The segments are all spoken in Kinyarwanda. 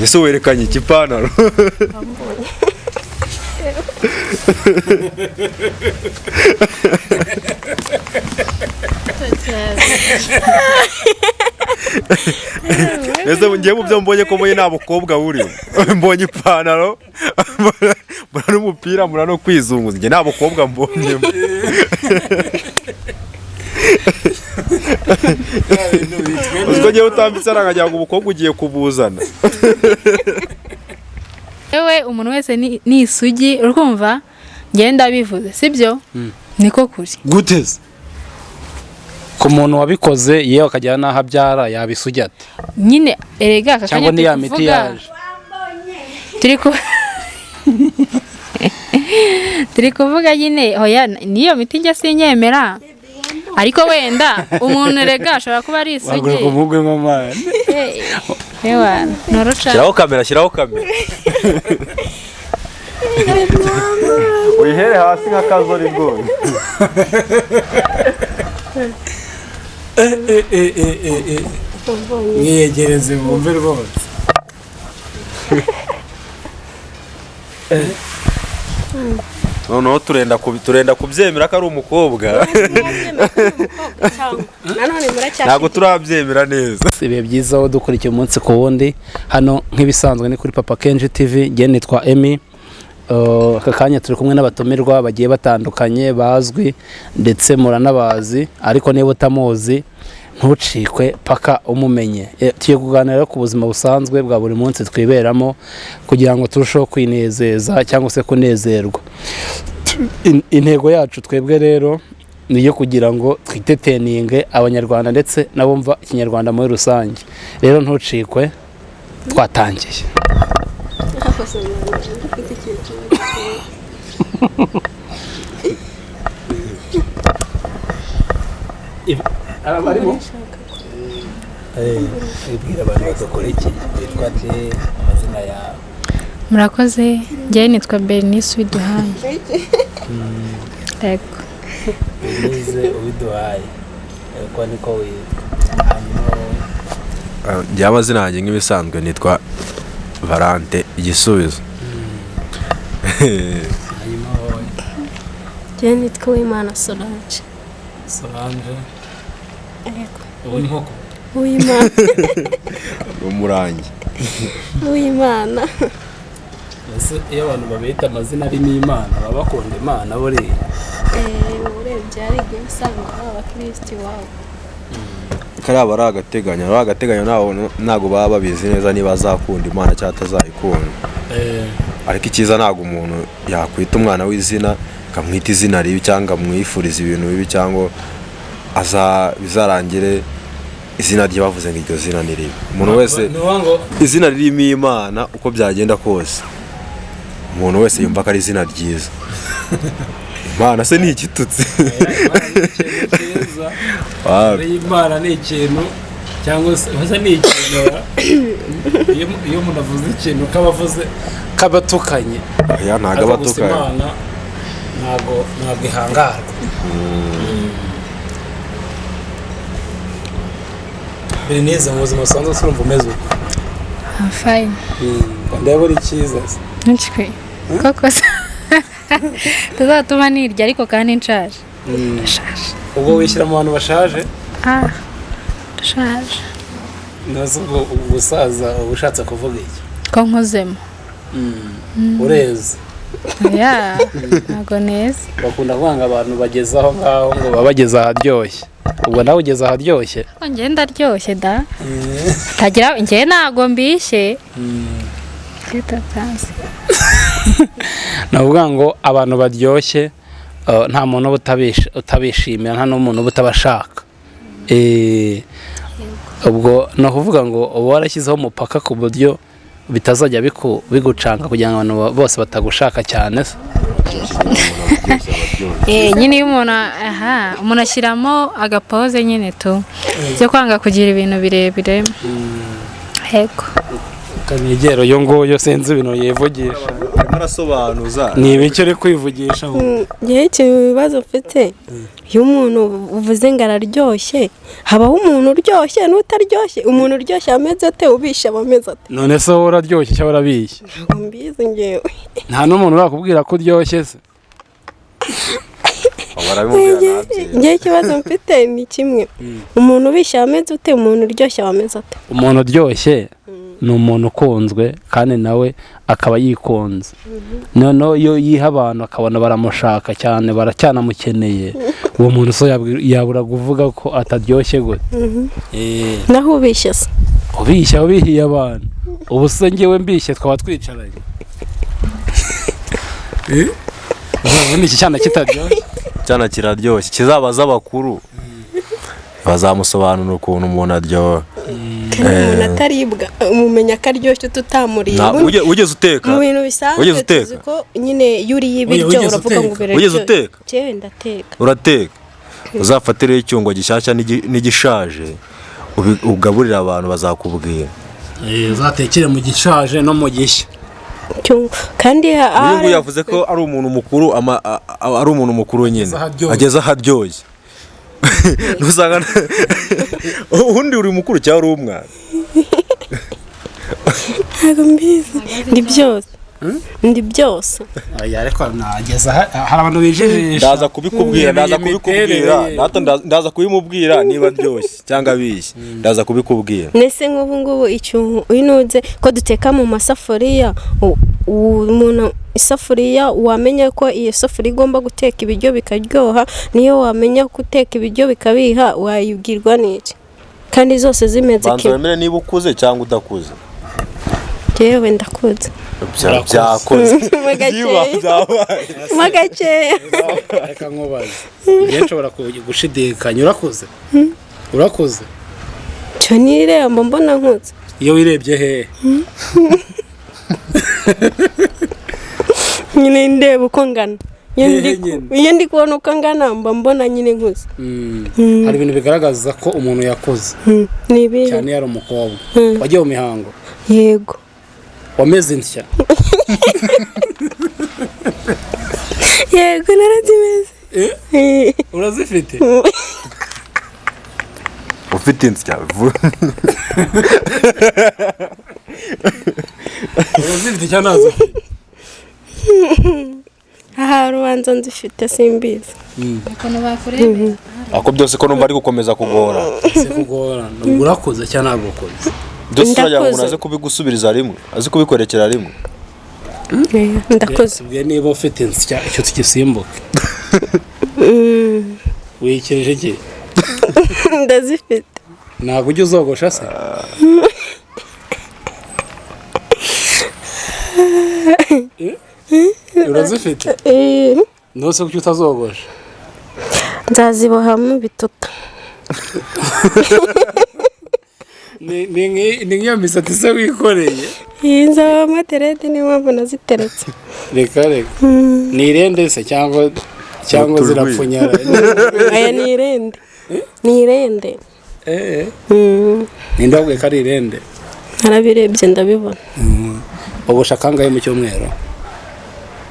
Ese werekanye iki ipantaro? Ese ngiye mu byo mbonye ko mbonye nta mukobwa uri. Mbonye ipantaro, mbona n'umupira, mbona no kwizunguza. Njye nta mukobwa mbonyemo. Uziko ngewe utambitse arangagira ngo umukobwa ugiye kubuzana. Yewe umuntu wese ni isugi urumva ngenda bivuze sibyo? Niko kuri. Guteze ku muntu wabikoze yewe akajyana n'aho abyara yabisugi ate? Nyine erega aka cyangwa kanya ni ya miti yaje. Turi kuvuga nyine hoya niyo miti njya sinyemera. Ariko wenda umuntu erega ashobora kuba ari isugi. Waguruka umugwe mama. Ewa noroca. Shyiraho kamera, shyiraho kamera. Uyihere hasi nka kazori rwose. Mwiyegereze bumve rwose. Noneho turenda kubyemera ko ari umukobwa. Ntabwo turabyemera neza. Ibihe byiza aho dukurikiye umunsi ku wundi hano nk'ibisanzwe ni kuri Papa Kenji TV. Njye nitwa Emmy. Aka kanya turi kumwe n'abatumirwa bagiye batandukanye bazwi ndetse muranabazi, ariko niba utamuzi ntucikwe paka umumenye. Tugiye kuganira ku buzima busanzwe bwa buri munsi twiberamo kugira ngo turusheho kwinezeza cyangwa se kunezerwa. Intego yacu twebwe rero ni iyo kugira ngo twiteteninge abanyarwanda ndetse n'abumva ikinyarwanda muri rusange. Rero ntucikwe, twatangiye. Abarimo ibwira abantu badakora iki witwa nde, amazina yawe? Murakoze, njye nitwa Bernice Uwiduhaye. Yego. Bernice Uwiduhaye, uko niko witwa. Njye amazina yanjye nk'ibisanzwe nitwa Valante Igisubizo. Hanyuma wowe? Njye nitwa Uwimana Solange. Solange. Yego. Uw'inkoko. Uwimana. Umurangi. Uwimana. Ese iyo abantu babita amazina arimo Imana baba bakunda Imana buriya? Urebye hari igihe usanga abakristo iwabo. Kariya bari agateganyo, ari agateganyo ntabwo baba babizi neza niba azakunda Imana cyangwa atazayikunda. Ariko icyiza ntabwo umuntu yakwita umwana w'izina akamwita izina ribi cyangwa amwifuriza ibintu bibi cyangwa bizarangire izina rye bavuze ngo iryo zina ni ribi. Umuntu wese izina ririmo Imana uko byagenda kose umuntu wese yumva ko ari izina ryiza. Imana se ni igitutsi? Imana ni ikintu cyangwa se ni ikintu. Iyo umuntu avuze ikintu kabavuze kabatukanye, ntabwo abatukanye. Imana ntabwo ihangarwa. Bernice, mu buzima busanzwe urumva umeze uko? I'm fine. Ndabona icyiza. Nshwe. Koko se tuzatuma nirya ariko kandi nshaje. Ndashaje. Ubwo wishyira mu bantu bashaje? Ndashaje. Nazo ubwo gusaza uba ushatse kuvuga iki? Ko nkozemo. Ureze. Ya, ntago neza. Bakunda kwanga abantu bageze aho ngaho ngo babageze aharyoshye. Ubwo nawe ugeze aharyoshye? Njye ndaryoshye da. Tagira njye ntago mbishye. Navuga ngo abantu baryoshye nta muntu utabishimira, nta n'umuntu utabashaka. Ubwo no kuvuga ngo uba warashyizeho umupaka ku buryo bitazajya bigucanga kugira ngo abantu bose batagushaka cyane. Nyine iyo umuntu umuntu ashyiramo agapoze nyine tu byo kwanga kugira ibintu birebire. Yego. Kanigero yo nguyo sinzi ibintu yivugisha. Arimo arasobanuza. Ni ibiki uri kwivugisha wowe? Ngewe ikibazo mfite, iyo umuntu uvuze ngo araryoshye, habaho umuntu uryoshye n'utaryoshye. Umuntu uryoshye ameze ate? Ubishye aba ameze ate? None se wowe uraryoshye cyangwa urabishye? Ntabwo mbizi ngewe. Nta n'umuntu urakubwira ko uryoshye se? Barabimubwira ntabyemere. Ngewe ikibazo mfite ni kimwe, umuntu ubishye aba ameze ute? Umuntu uryoshye aba ameze ate? Umuntu uryoshye ni umuntu ukunzwe kandi nawe akaba yikunze. Noneho iyo yiha abantu akabona baramushaka cyane, baracyanamukeneye, uwo muntu so yabura kuvuga ko ataryoshye gute? Naho ubishye se? Ubishye aba abihiye abantu. Ubu se ngewe mbishye twaba twicaranye? Ubundi iki cyana kitaryoshye? Cyana kiraryoshye, kizabaza abakuru bazamusobanurira ukuntu umuntu aryoha. Kandi umuntu ataribwa umumenya ko aryoshye tutamuriye. Wigeze uteka? Mu bintu bisanzwe Wigeze uteka? tuzi ko nyine iyo uriye ibiryo Wigeze uravuga ngo uteka? biraryoshye. Wigeze uteka? Njyewe ndateka. Urateka, uzafatireho icyungo gishyashya n'igishaje ugaburire abantu bazakubwira. Uzatekere mu gishaje no mu gishya. Kandi Uyu nguyu yavuze ko ari umuntu mukuru, ari umuntu mukuru nyine ageze aharyoshye. Ntusanga ubundi uri mukuru cyangwa uri umwana? Ntabwo mbizi, ndi byose, ndi byose. Ariko nageza hari abantu bijijisha. Ndaza kubikubwira, ndaza kubikubwira, ndaza kubimubwira niba aryoshye cyangwa abishye, ndaza kubikubwira. Nese nk'ubu ngubu icyo uyinuze ko duteka mu masafuriya, umuntu isafuriya wamenya ko iyo safuriya igomba guteka ibiryo bikaryoha, niyo wamenya guteka ibiryo bikabiha wayibwirwa n'iki? Kandi zose zimeze Banza kimwe. wemere niba ukuze cyangwa udakuze. Yewe ndakuze. Byakoze. Mo gakeya. Reka nkubaze, njye nshobora gushidikanya, urakuze? Urakuze? Cyo nirembo mbona nkuze. Iyo wirebye hehe? Nyine ndeba uko ngana. Iyo ndi kubona uko ngana mba mbona nyine nkuze. Hari ibintu bigaragaza ko umuntu yakuze. Ni ibihe? Cyane yari umukobwa. Wagiye mu mihango? Yego. Wameze insya? Yego narazimeze. Urazifite? Ufite insya? Urazifite cyangwa ntazifite? Aha rubanza nzifite simbizi. Ako byose ko numva ari gukomeza kugora. Si kugora, urakuze cyangwa ntabwo ukuze? Byose uragira ngo umuntu aze kubigusubiriza rimwe, aze kubikorekera rimwe. Ndakuze. Tubwiye niba ufite insya icyo tugisimbuke. Wikirije iki? Ndazifite. Ntabwo ujya uzogosha se? Urazifite? Ntose kuki utazogosha? Nzazibohamo ibituta. Ni nk'iyo misatsi se wikoreye? Iyi nzabamo terete niyo mpamvu naziteretse. Reka reka. Ni irende se cyangwa zirapfunyara? Aya ni irende. Ni irende. Ninde wabwiye ko ari irende? Narabirebye ndabibona. Ogosha kangahe mu cyumweru?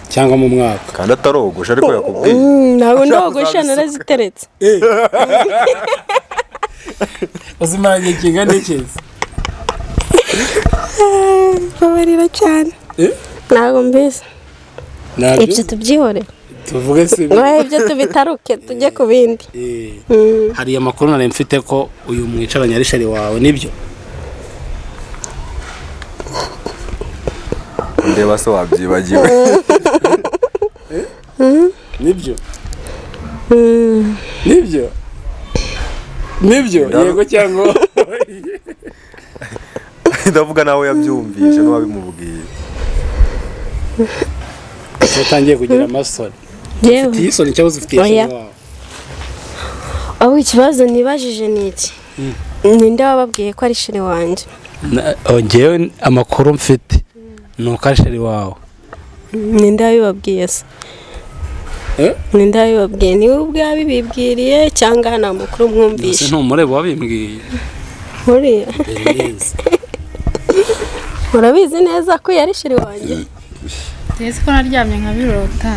Cyangwa mu mwaka? Kandi atarogosha ariko yakubwiye. Ntabwo ndogosha naraziteretse. Uzimaranye kingana iki? Babarira cyane. Ntabwo mbizi. Ibyo tubyihore. Tuvuge si ibyo tubitaruke tujye ku bindi. Hari amakuru nari mfite ko uyu mwicaranye ari sheri wawe, nibyo? Ndeba se wabyibagiwe. Nibyo? Nibyo? Nibyo? Yego cyangwa? Ndavuga nawe yabyumvishe n'uwabimubwiye. Utangiye kugira amasoni. Ufite isoni cyangwa ufite isoni wawe? Aho ikibazo nibajije ni iki? Ninde wababwiye ko ari sheri wanjye? Njyewe amakuru mfite ni uko ari sheri wawe. Ninde wabibabwiye se? Ninde wabibabwiye? Niwe ubwe wabibibwiriye cyangwa nta makuru mwumvishe? Ntumureba wabimbwiye. Uriya? Urabizi neza ko yari sheri wanjye? Ese ko naryamye nkabirota.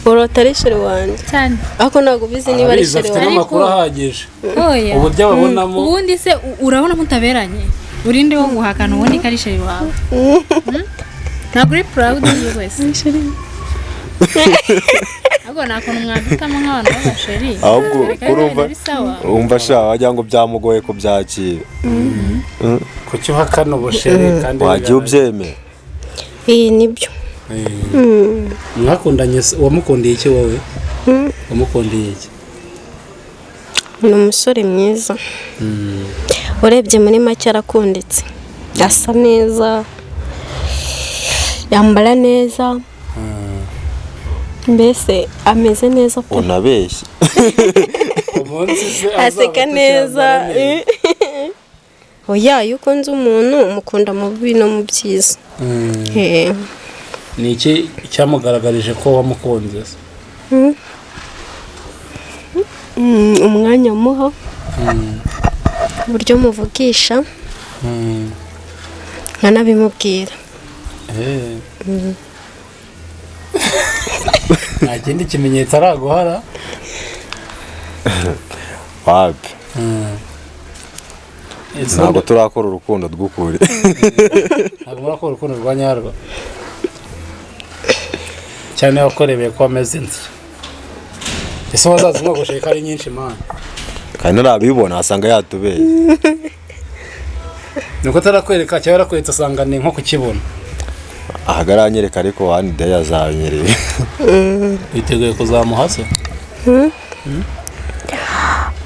Urota ari chéri wanjye? Cyane. Ariko ntabwo ubizi niba ari Arabizi, chéri afite wanjye. n'amakuru ahagije. Oya. Uburyo ababonamo. Ubundi se urabona mutaberanye, urinde wo guhakana ubundi ko ari chéri wawe? Ntabwo uri proud yiwe wese, ahubwo nta kuntu mwaduhitamo nk'abantu b'abachéri. Ahubwo Reka urumva biba bisawa. Wumva sha wagira ngo byamugoye kubyakira. Kuki uhakana ubuchéri kandi Wagiye ubyemera. Iyi nibyo. Mwakundanye se, wamukundiye iki wowe? Wamukundiye iki? Ni umusore mwiza, urebye muri make arakunditse, asa neza, yambara neza, mbese ameze neza pe. Unabeshye. Umunsi se Aseka azaba neza. atacyambara neza. Oya, iyo ukunze umuntu umukunda mu bibi no mu byiza. Ni iki cyamugaragarije ko wamukunze se? Umwanya muha, uburyo muvugisha, nkanabimubwira. Nta kindi kimenyetso araguhara? Wapi. Ese Ntabwo turakora urukundo rw'ukuri. Ntabwo murakora urukundo rwa nyarwo cyane, wakorebeye ko ameze insya. Ese wazaza umwogosheye ko ari nyinshi, man? Kandi ntarabibona, asanga yatubeye. Ni uko atarakwereka cyangwa yarakweretse asanga ni nko kukibona? Ahagaranyereka, ariko one day azanyereka. Witeguye kuzamuha se?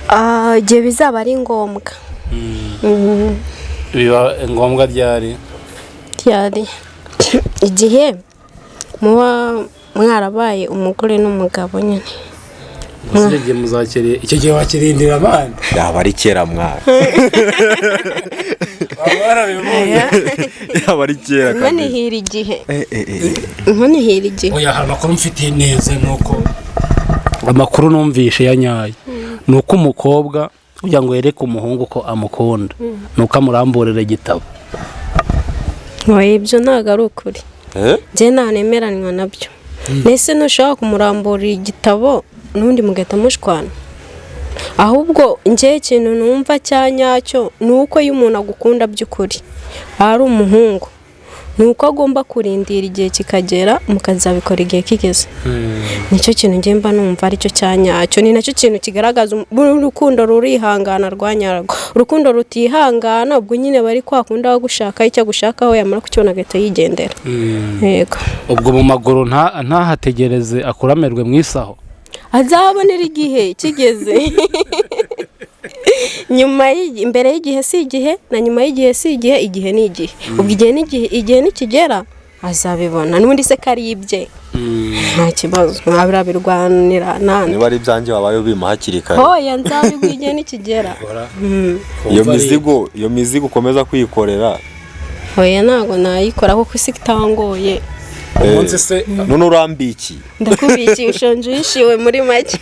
Ah, igihe bizaba ari ngombwa. Biba ngombwa ryari? Ryari? Igihe muba mwarabaye umugore n'umugabo nyine. Gusa icyo gihe muzakiriye, icyo gihe wakirindira abandi. Yaba ari kera mwana. Waba warabibonye. Yaba ari kera Inkono kabisa. ihira igihe. Eh, eh, eh. Inkono ihira igihe. Oya, hari amakuru mfitiye neza, ni uko amakuru numvishe ya nyayo ni uko umukobwa kugira ngo yereke umuhungu ko amukunda ni uko amuramburira igitabo. Oya, ibyo ntabwo ari ukuri. Eh? Njye nta nemeranywa nabyo. Mbese ntushobora kumuramburira igitabo n'ubundi mugahita mushwana? Ahubwo njye ikintu numva cya nyacyo ni uko iyo umuntu agukunda by'ukuri ari umuhungu, ni uko agomba kurindira igihe kikagera, mukazabikora igihe kigeze. Nicyo kintu njye mba numva aricyo cya nyacyo, ni nacyo kintu kigaragaza urukundo rurihangana rwa nyarwo. Urukundo rutihangana, ubwo nyine bari kwa kundi aho gushaka icyo agushakaho, yamara kukibona agahita yigendera. Yego. Ubwo mu maguru ntahategereze akuramerwe mu isaho? Azabonera igihe kigeze. Nyuma imbere y'igihe si igihe, na nyuma y'igihe si igihe. Igihe ni igihe. Ubwo igihe n'igihe, igihe nikigera azabibona. N'ubundi se ko ari ibye, nta kibazo, mwabirabirwanira nande? Niba ari ibyanjye wabaye ubima hakiri kare. Hoya, nzabiguha igihe nikigera. Iyo mizigo ukomeza kwikorera. Hoya, ntabwo nayikora kuko isi itangoye. Umunsi se None urambikiye. Ndakubikiye, ushonje uhishiwe muri make.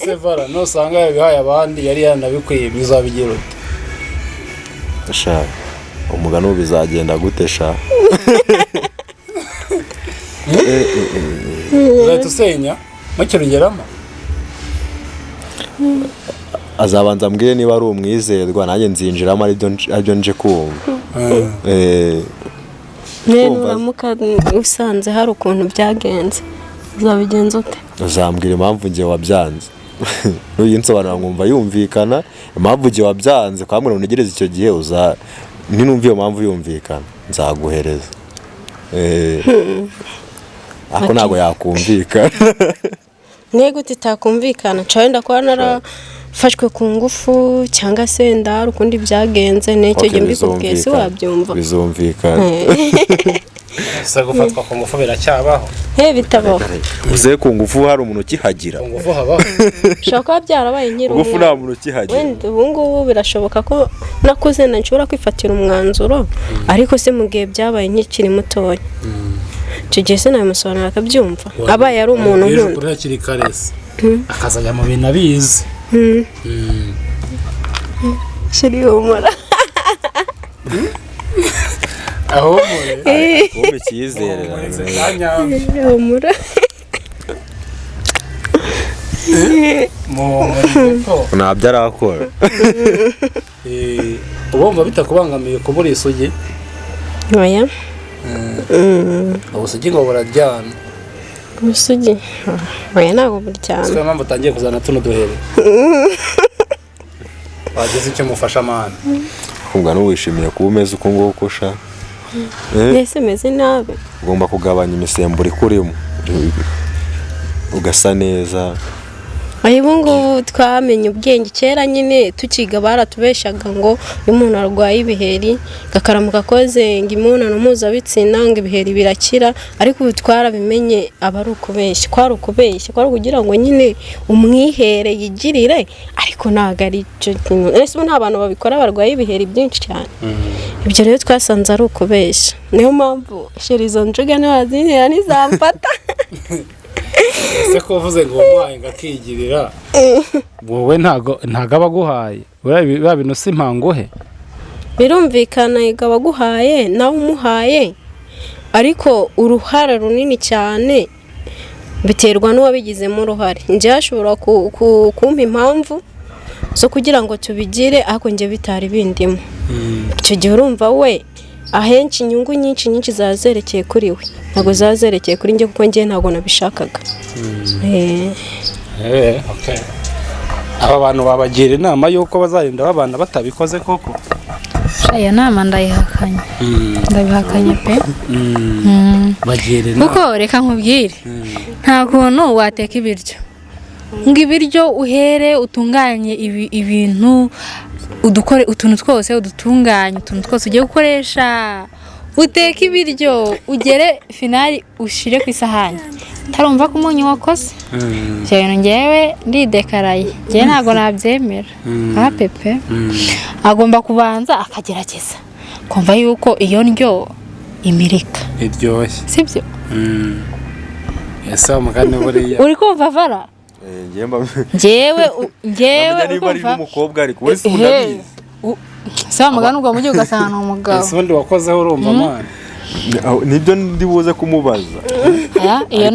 Se vara nusanga yabihaye abandi yari yanabikwiye, bizabigira ute? Sha, umugani ubu bizagenda gute sha? Uzahita usenya mukirugeramo? Azabanza ambwire niba ari umwizerwa, nanjye nzinjiramo aribyo nje kumva. Rero Kumva. uramuka usanze hari ukuntu byagenze, uzabigenza ute? Uzambwira impamvu njye wabyanze, nuyinsobanura nkumva yumvikana, impamvu njye wabyanze kwambwira ngo ntegereze icyo gihe, uza ninumva iyo mpamvu yumvikana nzaguhereza. Ariko ntabwo yakumvikana. Niba gute itakumvikana? Nshobora wenda kuba narafashwe ku ngufu, cyangwa se wenda hari ukundi byagenze n'icyo gihe mbikubwiye si wabyumva? Bizumvikana. Ese gufatwa ku ngufu biracyabaho? He, bitabaho. Uze ku ngufu hari umuntu ukihagira? Ku ngufu habaho. Bishobora kuba byarabaye nkiri Ngufu nta umwana. muntu ukihagira. Wenda ubu ngubu birashoboka ko nakuze nshobora kwifatira umwanzuro, ariko se mu gihe byabaye nkikiri mutoya, icyo gihe se nabimusobanurira akabyumva, abaye ari umuntu Ejo nkunda? kuri hakiri kare se akazajya mu bintu abizi. Chéri, humura. Ahumure. Kumpa icyizere. Ahumurize kanyambi. Humura. Muhumurize ko. Ntabyo arakora. Ubumva bitakubangamiye kubura isugi? Oya. Ubusugi ngo buraryana. Ubusugi oya, ntabwo buryana. Siyo mpamvu utangiye kuzana tuno duhere. Wagize icyo mufasha mani. Kumva n'uwishimiye kuba umeze uko nguko sha. Mbese meze nabi. Ugomba kugabanya imisemburo ikurimo ugasa neza. Ubu ngubu twamenye ubwenge. Kera nyine tukiga baratubeshaga ngo iyo umuntu arwaye ibiheri gakaramuka koze ngo imibonano mpuzabitsina ngo ibiheri birakira, ariko ubu twarabimenye aba ari ukubeshya, kwari ukubeshya, kwari ukugira ngo nyine umwihere yigirire, ariko ntabwo ari cyo kintu. Ese ubu nta bantu babikora barwaye ibiheri byinshi cyane? Ibyo rero twasanze ari ukubeshya, niyo mpamvu sheri izo njuga ntiwazintera ntizamfata. Ese ko uvuze ngo umuhaye ngo akigirira, wowe ntago aba aguhaye, buriya bintu si impanguhe. Birumvikana aba aguhaye nawe umuhaye, ariko uruhare runini cyane biterwa n'uwabigizemo uruhare. Njyewe ashobora kumpa impamvu zo kugira ngo tubigire, ariko njye bitari bindimo. Icyo gihe urumva we ahenshi inyungu nyinshi nyinshi ziba zerekeye kuri we, ntabwo ziba zerekeye kuri njye kuko njye ntabwo nabishakaga. Aba bantu babagira inama y'uko bazarinda babana batabikoze koko? Iyo nama ndayihakanye, ndabihakanye pe. Bagira inama kuko reka nkubwire, nta kuntu wateka ibiryo ngo ibiryo uhere utunganye ibintu, udukore utuntu twose, udutunganye utuntu twose ugiye gukoresha, uteke ibiryo ugere finali ushire ku isahani utarumva ko umunyu wakoze. Ibyo bintu ngewe ndidekaraye, ngewe ntabwo nabyemera. Nka pepe agomba kubanza akagerageza kumva yuko iyo ndyo imirika iryoshye, sibyo? Ese mugani buriya uri kumva vara? Ngewe ngewe niba ari n'umukobwa ariko wese ubu ndabizi. Se mugani ubwo mujyi ugasanga ni umugabo. Ese ubundi wakozeho urumva mwana? Nibyo ndi buze kumubaza.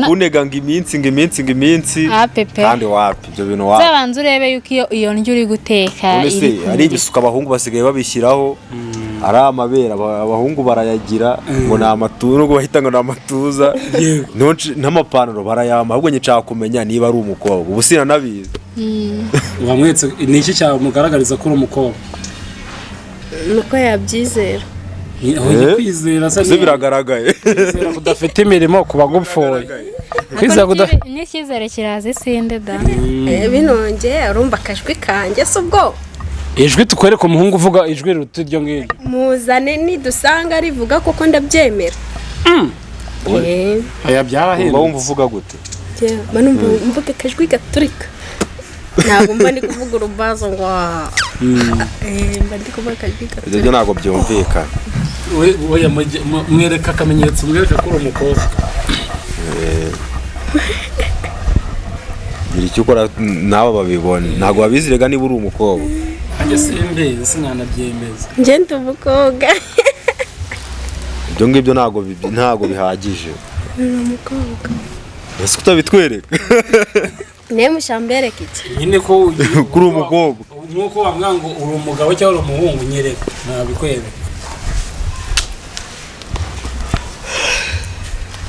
Kunega ngo iminsi ngo iminsi ngo iminsi kandi wapi ibyo bintu wapi. Zabanza urebe yuko iyo ndyo uri guteka ari ibisuka abahungu basigaye babishyiraho, ari amabere abahungu barayagira ngo ni amatuza, nubwo bahita ngo ni amatuza n'amapantaro barayama, ahubwo nshaka kumenya niba ari umukobwa ubu sinanabizi. Wamwetse ni iki cyamugaragariza ko uri umukobwa? Nuko yabyizera. Kwizera se biragaragaye. Kwizera kudafite imirimo kuba gupfuye. Kwizera n'icyizere kiraza isinde da. Binongeye urumva akajwi kanjye se ubwo? Ijwi tukwereka umuhungu uvuga ijwi riruta iryo ngiryo. Muzane nidusanga rivuga koko ndabyemera. Aya byarahindutse. Wumva uvuga gute? Mba numva mvuga akajwi gaturika. Ntabwo mba ndi kuvuga urubazo ngo mba ndi kuvuga akajwi gaturika. Ibyo ntabwo byumvikana. Oya mwereka akamenyetso, mwereka ko uri umukobwa. Gira icyo ukora nabo babibone, ntabwo babizirega niba uri umukobwa. Nanjye simbizi sinanabyemeza. Njye ndi umukobwa. Ibyo ngibyo ntabwo bihagije. Uri umukobwa. Ese utabitwereka? Niyo mushambereka iki? Nyine ko kuri umukobwa. Nkuko wamwanga ngo uri umugabo cyangwa uri umuhungu nyereka, nabikwereka.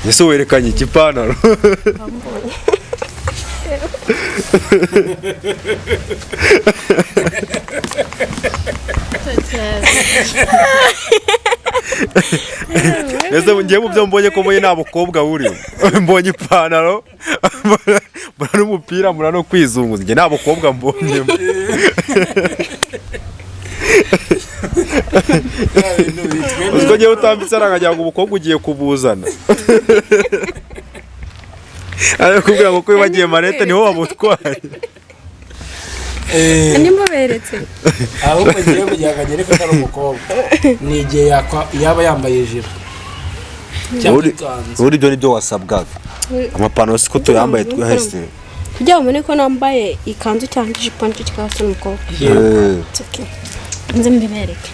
Ese werekanye igipantaro? Ese ngiye mu byo mbonye ko mbonye nta mukobwa uri, mbonye ipantaro mbona n'umupira mbona no kwizunguza, njye nta mukobwa mbonye. Uziko ngiye utambitse arangagira ngo umukobwa ugiye kubuzana. Ariko kubwira ngo ko bagiye marete niho wamutwaye. Nimuberetse. Ahubwo ngiye kugira ngo agere ko ari umukobwa. Ni igihe yaba yambaye ijire. Uri ibyo nibyo wasabwaga. Amapantaro siko tuyambaye twese. Kugira ngo ubone ko nambaye ikanzu cyangwa ijipo nicyo kikaba cy'umukobwa. Nze mbibereke.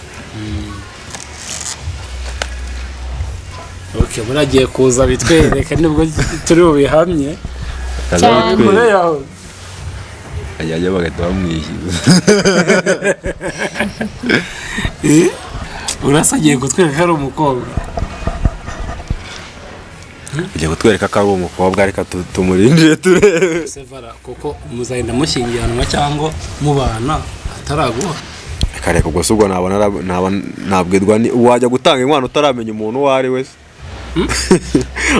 Okay, buragiye kuza bitwereka nibwo turi bubihamye. Cyane. Muri yaho. Ajya bagahita bamwishyuza. Urasa agiye kutwereka ko ari umukobwa. Ugiye kutwereka ko ari umukobwa, reka tumurindire turebe. Sevara kuko muzagenda mushyingiranwa cyangwa mubana ataraguha. Reka reka, ubwo si ubwo naba nabwirwa ni wajya gutanga inkwano utaramenya umuntu uwo ari we se?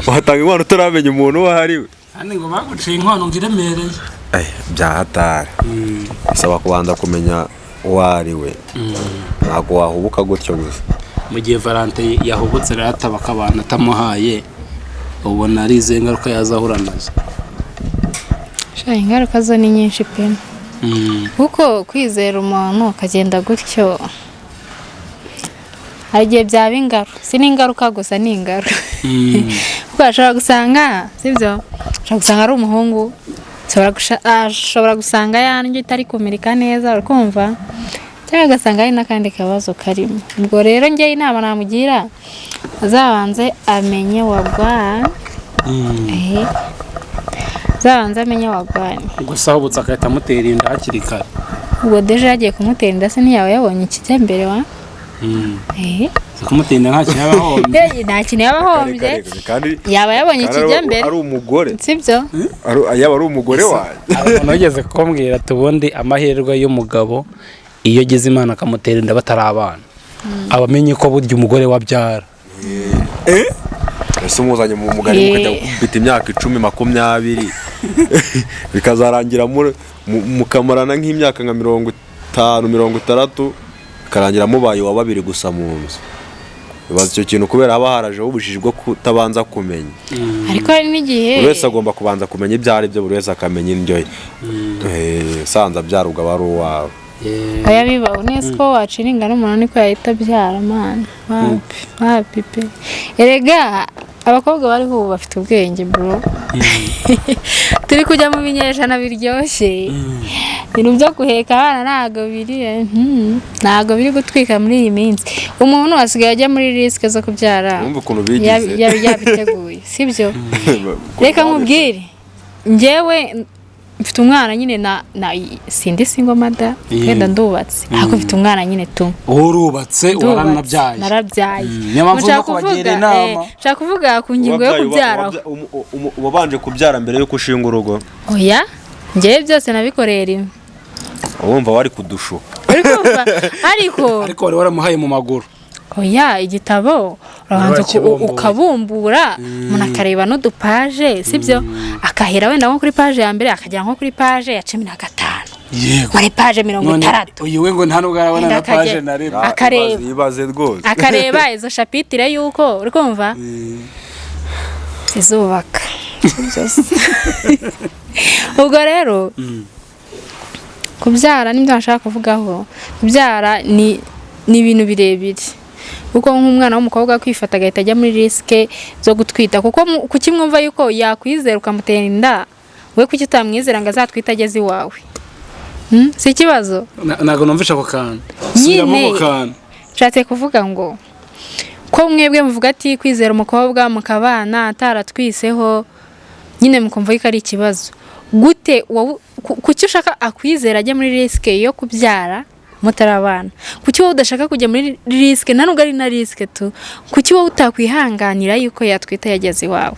Watanga inkwano utaramenya umuntu uwo ari we? Kandi ngo baguciye inkwano ngo iremereye. Eh, byahatari bisaba kubanza kumenya uwo ari we, ntabwo wahubuka gutyo gusa. Mu gihe Valante yahubutse rero ataba akabana atamuhaye, ubona ari izihe ngaruka yazahura nazo? Sha, ingaruka zo ni nyinshi pe, kuko kwizera umuntu ukagenda gutyo hari igihe byaba ingaru, si n'ingaruka gusa, ni ingaru, kuko ashobora gusanga, sibyo, ashobora gusanga ari umuhungu, ashobora gusanga ya ndyo itari kumurika neza, urikumva, cyangwa agasanga hari n'akandi kabazo karimo. Ubwo rero njyewe inama namugira, azabanze amenye wagwan. Azabanze amenye wagwan. Gusa ahubutse agahita amutera inda hakiri kare. Ubwo déjà yagiye kumutera inda se ntiyaba yabonye ikijya mbere wa? Si kumutera inda nta kintu yaba ahombye. Nta kintu yaba ahombye. Reka, reka, kandi Yaba yabonye kandi ikijya mbere. ari umugore. Sibyo? Yaba ari umugore wanjye. Hari umuntu wigeze kumbwira ati ubundi amahirwe y'umugabo iyo agize Imana akamutera inda batari abana, aba amenye ko burya umugore we abyara. Ese umuzanye mu mugari mukajya gukubita imyaka 10, 20, bikazarangira mukamarana nk'imyaka nka 50, 60, bikarangira mubaye uwa babiri gusa mu nzu. Bibaza icyo kintu kubera haba harajeho ubujiji bwo kutabanza kumenya. Ariko hari n'igihe Buri wese agomba kubanza kumenya ibyo ari byo, buri wese akamenya indyo ye. Sanze abyara ubwo aba ari uwawe. Oya, bibaho neza ko wacira ingano umuntu niko yahita abyara, mana, wapi wapi pe. Erega abakobwa bariho ubu bafite ubwenge bro, turi kujya mu binyejana biryoshye. Ibintu byo guheka abana ntabwo biri ntabwo biri gutwika muri iyi minsi. Umuntu asigaye ajya muri risque zo kubyara Wumva ukuntu bigize. Yabiteguye, sibyo? Reka nkubwire, njyewe mfite umwana nyine na sindi single mother. Wenda ndubatse, ariko mfite umwana nyine tu. Urubatse? Ndubatse, Waranabyaye? Narabyaye. Niyo mpamvu Nshaka no kubagira kuvuga, inama. Nshaka kuvuga ku ngingo yo kubyara. Wabanje kubyara mbere yuko ushinga urugo? Oya, njyewe byose nabikoreye rimwe. Wumva wari kudushuka. Uri kumva? Ariko Ariko wari waramuhaye mu maguru. Oya, igitabo urabanza Warakibumbura. ukabumbura, umuntu akareba n'udupaje, sibyo, akahera wenda nko kuri paje ya mbere akagera nko kuri paje ya 15, muri paje mirongo None itandatu. uyu we ngo nta nubwo arabona Wenda na paje na rimwe. Akareba. Ibaze rwose. Akareba izo chapitre yuko, uri kumva, zizubaka. Ubwo rero kubyara nibyo nashaka kuvugaho. Kubyara ni ibintu birebire, kuko nk'umwana w'umukobwa kwifata agahita ajya muri risque zo gutwita, kuko kuki mwumva yuko yakwizera ukamutera inda, we kuki utamwizera ngo azatwite ageze iwawe? Si ikibazo? Ntabwo numvisha ako kantu. Subiramo Nyine. ako kantu. Nshatse kuvuga ngo ko mwebwe muvuga ati kwizera umukobwa mukabana ataratwiseho nyine mukumva yuko ari ikibazo, gute kuki ushaka akwizera ajya muri risque yo kubyara mutarabana? Kuki wowe udashaka kujya muri risque? Nta nubwo ari na risque tu. Kuki wowe utakwihanganira yuko yatwita yageze iwawe?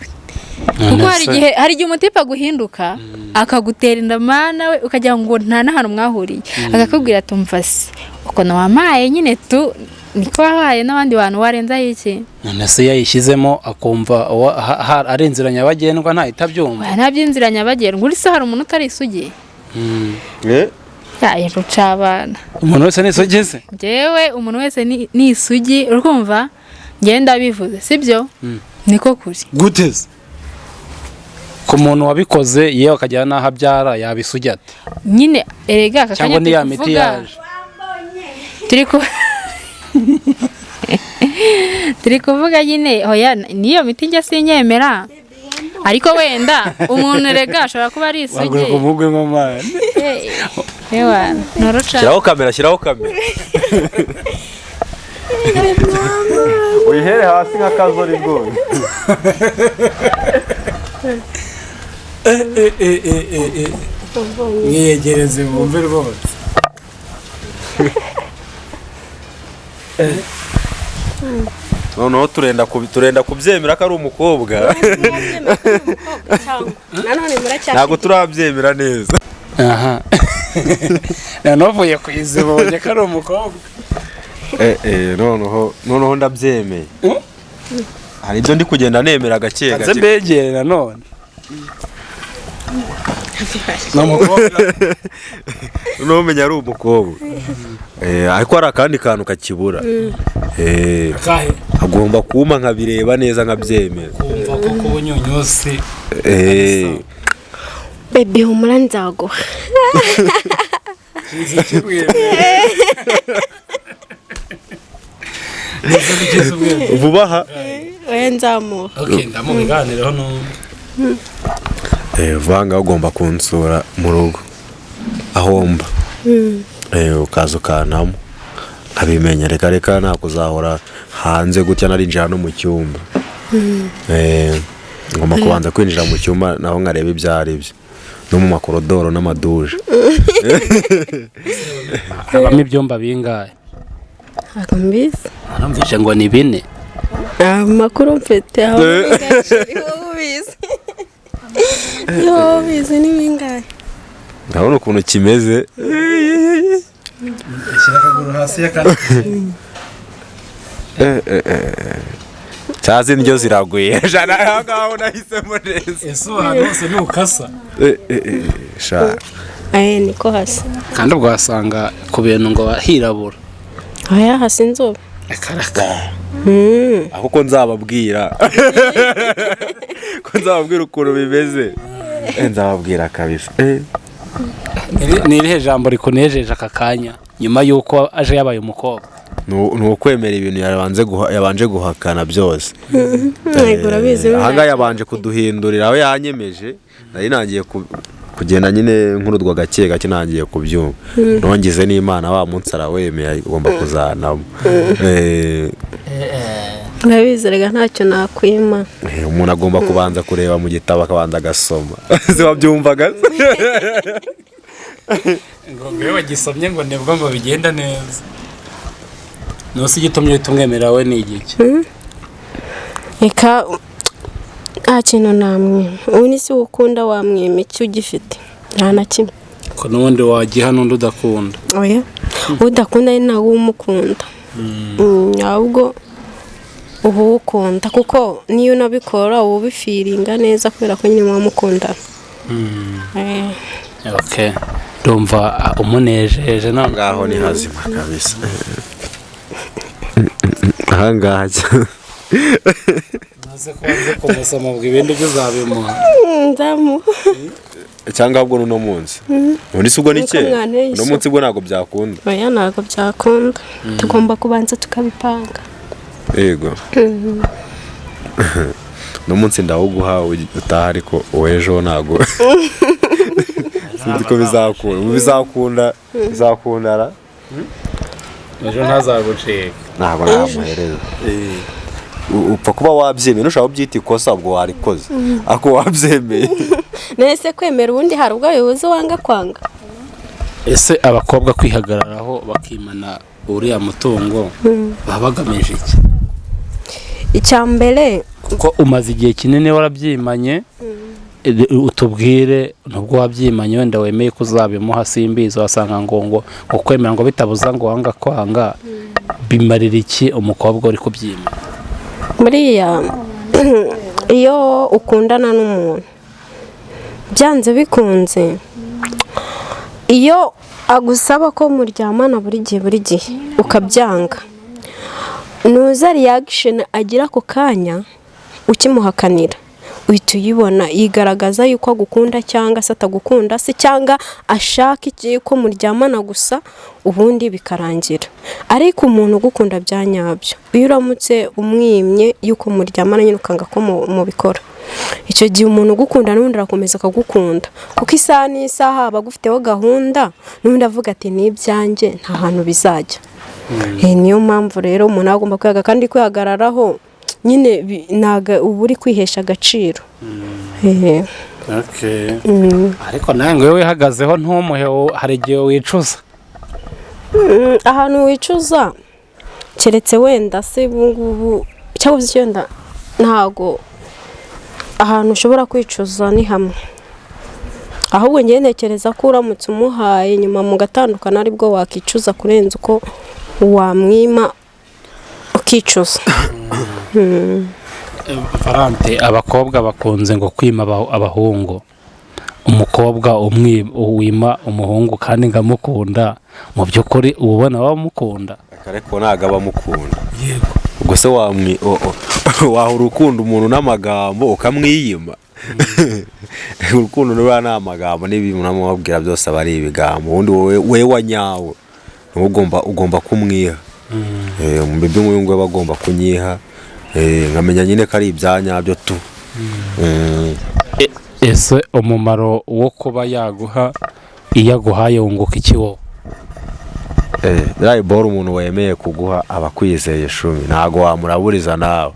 Kuko hari igihe umutipe aguhinduka akagutera inda, mana we, ukagira ngo nta n'ahantu mwahuriye, akakubwira ati umva se ukuntu wampaye nyine tu niko wahaye n'abandi bantu, warenzaho iki? None se yayishyizemo akumva ari inzira nyabagendwa ntahita abyumva? Oya, nta by'inzira nyabagendwa. Uri se hari umuntu utari isugi? Yaye, ruca abana. Umuntu wese ni isugi se? Njyewe umuntu wese ni isugi, urikumva, njyewe ndabivuze, sibyo, niko kuri. Gute se? Ku muntu wabikoze yewe akagera n'aho abyara yaba isugi ate? Nyine erega aka Cyangwa kanya ni ya turi miti kuvuga yaje? Turi kuvuga nyine, hoya, niyo miti njya sinyemera, ariko wenda umuntu rega ashobora kuba ari isugi. Waguye ku mugwe mama. Ewa, nturuca. Shyiraho kamera, shyiraho kamera. Uyihere hasi nka kazori rwose. Mwiyegereze bumve rwose. Noneho turenda kubyemera ko ari umukobwa. Ntabwo turabyemera neza. Aha. Nanovuye ku izibonye ko ari umukobwa. Noneho ndabyemeye. Hari ibyo ndi kugenda nemera gake Nze gake. mbegere nanone. Ni umukobwa. Noneho umenya ari umukobwa. Ariko hari akandi kantu kakibura. Akahe? Agomba kuma nkabireba neza nkabyemera. Kumva ko kubunyunyusi. Baby humura nzaguha. Vuba aha. Oya nzamuha. Okay, ndamubiganiraho n'undi. Vanga ugomba kunsura mu rugo aho mba. Ukaza ukantamo nkabimenya. Reka reka nakuzahora hanze gutya narinjira no mu cyumba. Ngomba kubanza kwinjira mu cyumba naho nkareba ibyo ari byo no mu makorodoro n'amaduje. Habamo ibyumba bingahe? Ntabwo mbizi. Narumvise ngo ni 4. Amakuru mfite aho ubizi. Yo bizi ni bingahe? Ndabona ukuntu kimeze. Shyira akaguru hasi y'akandi. Cyazi indyo ziraguye. Jana aho ngaho nahisemo neza. Ese ahantu hose ni ukasa. Sha. Niko hasi. Kandi ubwo wasanga ku bintu ngo hirabura. Oya hasi inzobe. Akaraka. Aho ko nzababwira. Ko nzababwira ukuntu bimeze. Nzababwira kabisa. Ni irihe jambo rikunejeje aka kanya nyuma yuko aje yabaye umukobwa? Ni ukwemera ibintu yabanje guhakana byose. Aha yabanje kuduhindurira aho yanyemeje. Nari nangiye kugenda nyine nkurudwa gake gake nangiye kubyumva. Nongize n'Imana wa munsi arawemeye agomba kuzanamo. Urabizi rega ntacyo nakwima. Umuntu agomba kubanza kureba mu gitabo akabanza agasoma. Se wabyumvaga? Ngo ngewe wagisomye ngo nibwo ngo bigenda neza. Nose igitumye tumwemera we ni igiki? Eka nta kintu namwima. Ubu ni si ukunda wamwima icyo ugifite. Nta na kimwe. Ko n'ubundi wagiha n'undi udakunda. Oya. Udakunda ari nawe umukunda. Ahubwo uba ukunda kuko niyo unabikora uba ubifiringa neza kubera ko nyine wamukunda. Okay. Ndumva umunejeje none ngaho ni hazima kabisa. Aha ngaha maze kubanza kumusoma ubwo ibindi byo uzabimuha. Ndamu. Cyangwa ahubwo n'uno munsi. Ubundi si ubwo ni cye. Uno munsi bwo ntabwo byakunda. Oya ntabwo byakunda. Tugomba kubanza tukabipanga. Yego. No munsi ndawuguha utaha ariko uwejo ntago. Sinzi ko bizakunda. Bizakunda, bizakundara. Ejo ntazagucika. Ntabwo namuhereza. Upfa kuba wabyemeye nushaka kubyita ikosa ubwo warikoze. Ako wabyemeye. Nese kwemera ubundi hari ubwo abayobozi wanga kwanga. Ese abakobwa kwihagararaho bakimana uriya mutungo baba bagamije iki? Icyambere kuko umaze igihe kinini warabyimanye, utubwire nubwo wabyimanye wenda wemeye kuzabimuha simbizi wasanga ngo kwemera ngo bitabuza ngo wanga kwanga bimarira iki umukobwa uri kubyima? Buriya iyo ukundana n'umuntu byanze bikunze iyo agusaba ko muryamana buri gihe ukabyanga nuza reaction agira ako kanya ukimuhakanira uhita uyibona yigaragaza yuko agukunda cyangwa se atagukunda se cyangwa ashaka ko muryamana gusa ubundi bikarangira. Ariko umuntu ugukunda bya nyabyo iyo uramutse umwimye yuko muryamana nyine ukanga ko mubikora icyo gihe umuntu ugukunda n'ubundi arakomeza akagukunda kuko isaha n'isaha aba agufiteho gahunda n'ubundi avuga ati ni ibyanjye nta hantu bizajya. Niyo mpamvu rero umuntu agomba kwihagarara, kandi kwihagararaho nyine ntago uba uri kwihesha agaciro. Ariko nawe ngo iyo wihagazeho ntumuhe, hari igihe wicuza. Ahantu wicuza keretse wenda se ubungubu cyangwa se wenda ntago ahantu ushobora kwicuza ni hamwe, ahubwo ngewe ntekereza ko uramutse umuhaye nyuma mugatandukana aribwo wakicuza kurenza uko wamwima ukicuza. Valante, abakobwa bakunze ngo kwima abahungu, umukobwa wima umuhungu kandi ngamukunda, mu by'ukuri uba ubona wamukunda? Ariko ntabwo aba amukunda. Ubwo se wahura urukundo umuntu n'amagambo ukamwiyima? Urukundo ruriya ni amagambo, n'ibintu unamubwira byose aba ari ibigambo. Ubundi wowe wa nyawe ugomba kumwiha. Umubebe nk'uyu nguyu aba agomba kunyiha, nkamenya nyine ko ari ibya nyabyo tu. Ese umumaro wo kuba yaguha, iyo aguhaye wunguka iki wowe? Biriya boro umuntu wemeye kuguha aba akwizeye shumi, ntabwo wamuraburiza nawe.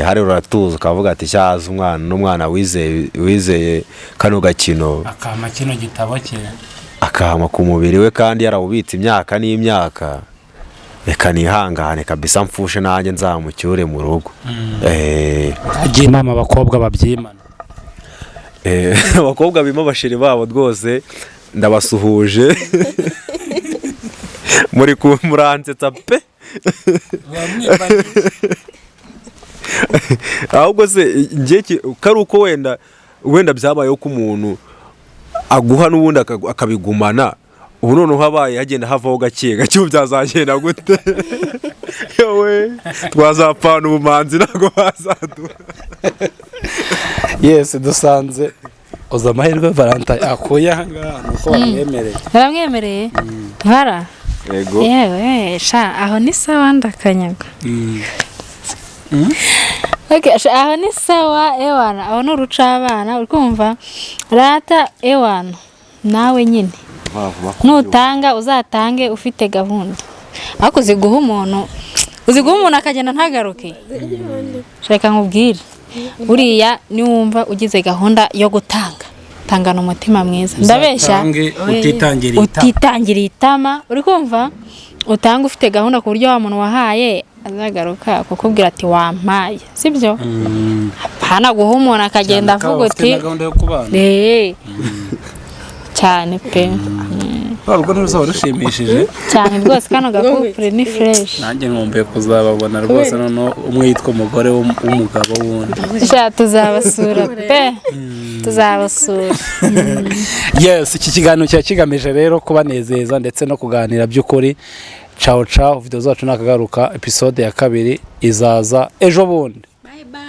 Hari uratuza ukavuga ati cyaza umwana n'umwana wizeye kano gakino, akama kino gitabo cye, akama ku mubiri we kandi yarawubitse imyaka n'imyaka, reka nihangane kabisa mfushe nanjye nzamucyure mu rugo. Agira inama abakobwa babyimana. Abakobwa bima abashiri babo rwose ndabasuhuje, muri muransetsa pe. Ahubwo se ngiye kari uko wenda byabayeho ko umuntu aguha n'ubundi akabigumana, ubu noneho habaye hagenda havaho gake gake, ubu byazagenda gute? Yewe twazapfana ubumanzi ntabwo bazaduha. Yes, dusanze uza amahirwe Valentine akuye aha ngaha nuko bamwemereye. Baramwemereye? Bara? Yego. Yewe sha aho ni sawa ndakanyaga. Okay, sha aho ni sawa ewana, aho ni urucabana uri kumva rata ewana nawe nyine nutanga uzatange ufite gahunda, ariko uziguha umuntu akagenda ntagaruke. Reka nkubwire, uriya niwumva ugize gahunda yo gutanga, tangana umutima mwiza. Ndabeshya utitangira itama, uri kumva utanga ufite gahunda ku buryo wa muntu wahaye azagaruka kukubwira ati wampaye, sibyo? Hapana guha umuntu akagenda avuga uti cyane pe. Urwo ntiruzaba rushimishije cyane rwose, kano gakupure ni fresh. Nanjye nkumbuye kuzababona rwose, noneho umwe yitwa umugore w'umugabo wundi. Sha tuzabasura pe, tuzabasura. Yes, iki kiganiro cya kigamije rero kubanezeza ndetse no kuganira by'ukuri. Ciao ciao, video zacu nakagaruka, episode ya 2 izaza ejo bundi. Bye bye.